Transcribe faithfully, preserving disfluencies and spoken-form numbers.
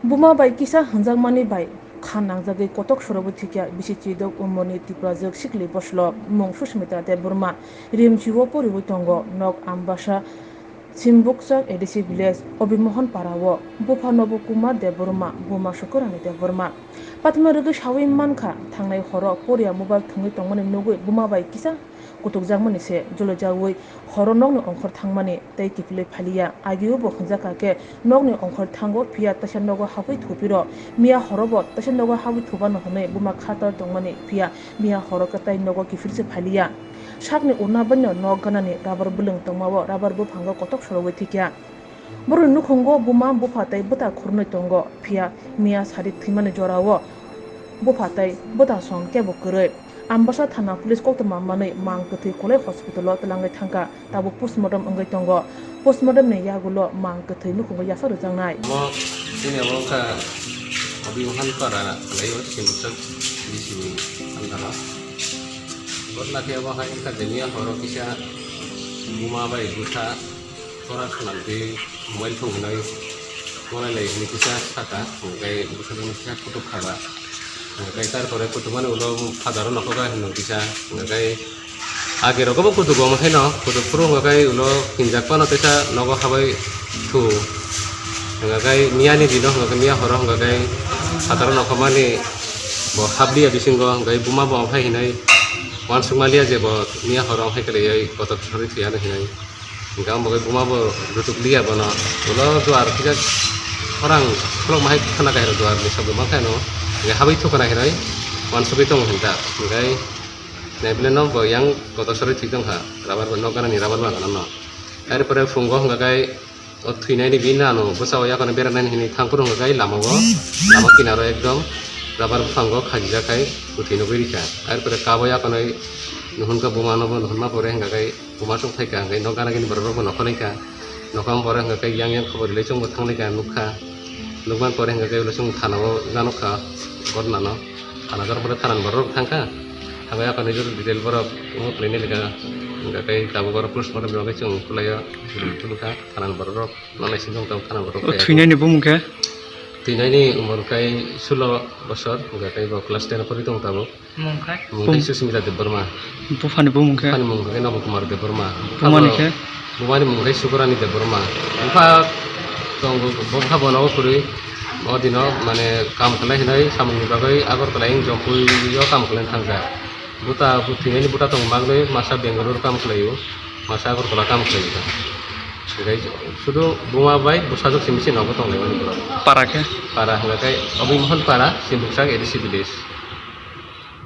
Buma bai kisa hwnjakmani bai kha nangjagwi kotok sorogwi thwikya bisi chidok umorni Tiprajwk sikli boslo mung Susmita Debbarma. Rimchio poriwi tongo nok Ambasa Simbukchak A D C village Obimohon Para o bupha Nobo Kumar Debbarma, buma Sukurani Debbarma. Patma rwgwi sawi mankha, thangnai horo poria mobile thwngwi tongmani nugwi buma bai kisa kutukjakmani se joloijakwi horo nokni ongkhor thangmani tei kiphilwi phailiya. Agio bo hwnjakha khe nokni ongkhor thango, phiya teisa nogo habwi thupiro. Miya horo bo teisa nogo habwi thubano hwnwi buma khator tongmani, phiya miya horo khe tei nogo kiphilse phailiya. Sakni urna baino nok ganani rubber bwlwng tongmao rubber buphango kotok sorogwi thwikya. Borokni nukhungo buma, bupha tei bwta khoroknwi tongo, phiya miya sari thwimani jorao bupha tei bwta song kebo kwrwi. Ambasa thana police koktwma manwi mang kwthwi Kolai hospital-o twlangwi thangkha, tabuk postmortem wngwi tongo. Postmortem ni yagulo mang kwthwi nukhungo yasa rwjaknai. Omo chini omo wngkha Obihan Para khlaio, Simbukchak D C ni under-o. Ghotna khe omo hai wngkha je miya horo kisa buma bai bwtha Tora khwnam twi mobile thung hinoi monai lai hinui kisa saka, hwnkhe bwswk kisa kutuk khaba. Hwnkhe tarpore kutuk mani ulo father o nokhoga hinui kisa, hwnkhe age rogo bo kutuk bo haino kutuk phuru hwnkhe ulo hinjak phano teisa nogo habai thu. Hwnkhe miya ni dino hwnkhe miya horo hwnkhe father o nokhomani bo habliya bisingo, hwnkhe buma bo hai hinui uansukma liya je bo miya horo hai kwlaiwi kotor thwi hinui. Hingke ang bo khe buma bo rutuk liya bono. Ulo duar kisa khorang khulukma hai khwna kaisa duar ni sabo ma khe ano. Hingke habwi thukna hinoi uansugwi tongo hinta. Hingke naible no bo yang kotor sori thwi tongkha. Rabar bo nok ganani rabar bagan no. Are pore phungo hingka kai o thwinai ni bini ano bwsa o yakono beranai hinui thang phuru hingka kai lama o lama kinaro ekdom rabar buphango khajijak khai kwthwi nugwi rikha. Are pore kabo yakono nuhunka buma no bo nuhunma pore hingka kai. Buma chwng phaikha, hwnkhe nok gana gini borok rokbo nokho laikha. Nokho ang borok hwnkhe yang yang khobor rilai chwngbo thang laikha, nukha. Nukmani pore hwnkhe ulo chwng thana o janokha, ghotna no. Thana janok pore thana ni borok rok thangkha. Thangwi aphano jora detail borok omo khlainai lekha. Hwnkhe tabuk oro post mortem rok chwng khwlaio, khulukha thana ni borok rok. Noknai simi tabuk thana ni borok O phaiya. Thwinani bumung khe? Thwinani umor kai sulo bosor, hwnkhe bo class ten o phori tongo tabuk. Mung khe? Mung khe Susmita Debbarma. Buphani bumung khe? Buphani mung khe Nobo Kumar Debbarma. Bumani khe? Bumani mung khe Sukurani Debbarma. Bupha tongo, bupha bono kwrwi. O dino mane kam khlai hinai samungni bagwi Agartala wng Jompui o kam khlai thangjak. Buta, bu thwinani buta tong magnwi masa Bengaluru kam khlaio, masa Agartala kam khlaio. Hwnkhe sudu buma bai bwsajwk simi se nogo tonglaimani borok. Para khe? Para hwnkhe Obimohon Para, Simbukchak A D C village.